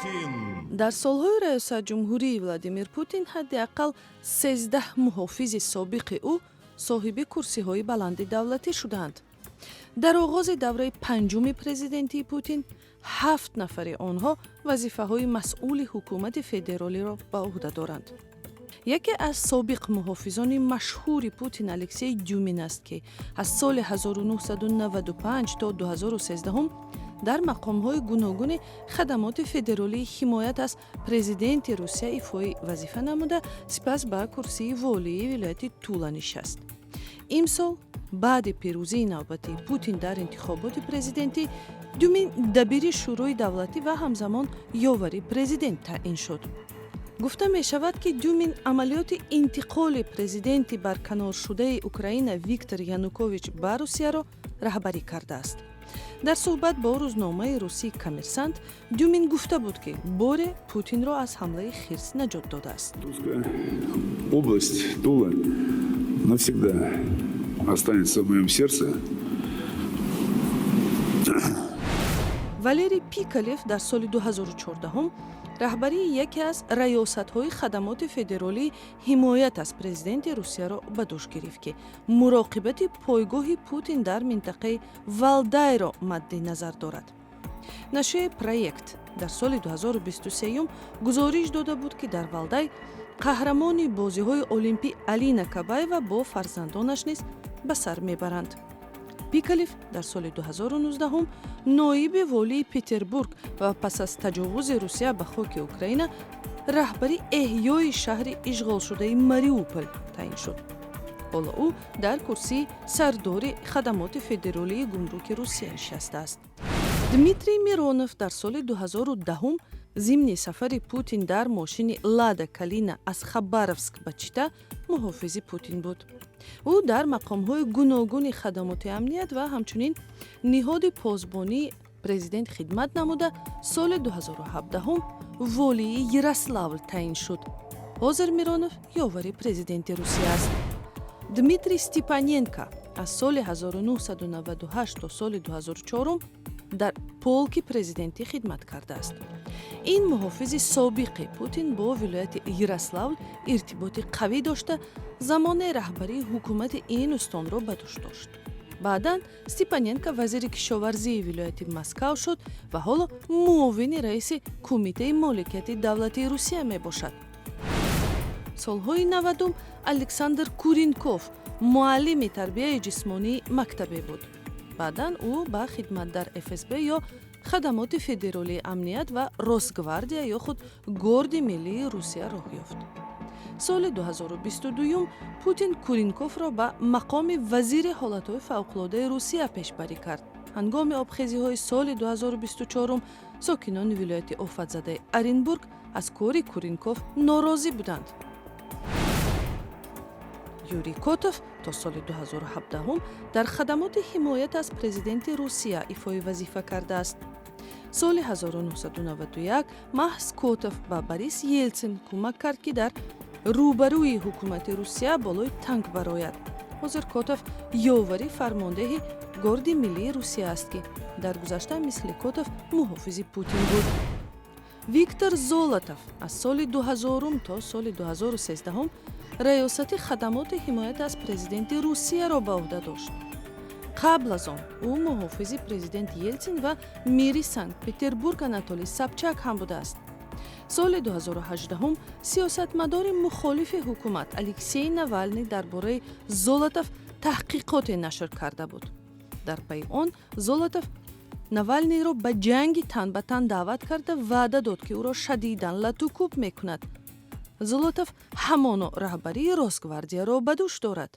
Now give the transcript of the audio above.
Путин. Дар солҳои раёсатҷумҳурии Владимир Путин ҳадди ақал 13 муҳофизи собиқи ӯ соҳиби курсиҳои баланди давлатӣ шуданд. Дар оғози давраи панҷуми президентии Путин ҳафт нафари онҳо вазифаҳои масъули ҳукумати федералиро ба ӯҳда доранд. Яке аз собиқ муҳофизони машҳури Путин Алексей Дюмин аст, ки аз соли 1995 то 2013 дар мақомҳои гуногуни Хадамоти федералии ҳимоят аз президенти Русия ифои вазифа намуда, сипас ба курсии волии вилояти Тула нишаст. Имсол, баъди пирӯзии навбатии Путин дар интихоботи президентӣ, Дюмин дабири Шӯрои давлатӣ ва ҳамзамон ёвари президент таъин шуд. Гуфта мешавад, ки Дюмин амалиёти интиқоли президенти барканоршудаи Украина Виктор Янукович ба Русияро раҳбарӣ кардааст. Дар суҳбат бо рӯзномаи русии «Коммерсант» Дюмин гуфта буд, ки боре Путинро аз ҳамлаи хирс наҷот додааст. Тульская область, Тула, навсегда останется в моем сердце. Валерий Пикалев дар соли 2014 раҳбарии яке аз раёсатҳои Хадамоти федералии ҳимоят аз президенти Русияро ба дӯш гирифт, ки муроқибати пойгоҳи Путин дар минтақаи Валдайро мадди назар дорад. Нашрияи «Проект» дар соли 2023 гузориш дода буд, ки дар Валдай қаҳрамони бозиҳои олимпӣ Алина Кабаева бо фарзандонаш низ ба сар мебаранд. Пикалев дар соли 2019 ноиби волии Петербург ва пас аз таҷовузи Русия ба хоки Украина раҳбари эҳёи шаҳри ишғолшудаи Мариупол таъин шуд. Ҳоло ӯ дар курсии сардори Хадамоти федералии гумруки Русия нишастааст. Дмитрий Миронов дар соли 2010 зимни сафари Путин дар мошини «Лада Калина» аз Хабаровск ба Чита муҳофизи Путин буд. Ӯ дар мақомҳои гуногуни хадамоти амният ва ҳамчунин ниҳоди посбонии президент хидмат намуда, соли 2017 волии Ярославл таъин шуд. Ҳозир Миронов ёвари президенти Русия аст. Дмитрий Степаненко аз соли 1998 то соли 2004 дар полки президентӣ хидмат кардааст. Ин муҳофизи собиқи Путин бо вилояти Ярославл иртиботи қавӣ дошта, замоне раҳбарии ҳукумати ин устонро ба дӯш дошт. Баъдан Степаненко вазири кишоварзии вилояти Москав шуд ва ҳоло муовини раиси Кумитаи моликияти давлатии Русия мебошад. Солҳои 90-ум Александр Куренков муаллими тарбияи ҷисмонии мактабе буд. Баъдан ӯ ба хидмат дар ФСБ ё Хадамоти федералии амният ва Росгвардия ё худ Горди миллии Русия роҳ ёфт. Соли 2022 Путин Куренковро ба мақоми вазири ҳолатҳои фавқулодаи Русия пешбарӣ кард. Ҳангоми обхезиҳои соли 2024 сокинони вилояти офатзадаи Оренбург аз кори Куренков норозӣ буданд. Юрий Котов то соли 2017 дар хадамоти ҳимоят аз президенти Русия ифои вазифа кардааст. Соли 1991 маҳз Котов ба Борис Елсин кӯмак кард, ки дар рӯбарӯи ҳукумати Русия болои танк барояд. Ҳозир Котов ёвари фармондеҳи Горди миллии Русия аст, ки дар гузашта мисли Котов муҳофизи Путин буд. Виктор Золотов аз соли 2000 то соли 2013 раёсати хадамоти ҳимоят аз президенти Русияро ба ӯҳда дошт. Қабл аз он ӯ муҳофизи президент Елсин ва мири Санкт Петербург Анатолий Собчак ҳам будааст. Соли 2018 сиёсатмадори мухолифи ҳукумат Алексей Навалний дар бораи Золотов таҳқиқоте нашр карда буд. Дар пайи он Золотов Навалнийро ба ҷанги тан ба тан даъват карда, ваъда дод, ки ӯро шадидан латукӯб мекунад. Золотов ҳамоно раҳбарии Росгвардияро ба дӯш дорад.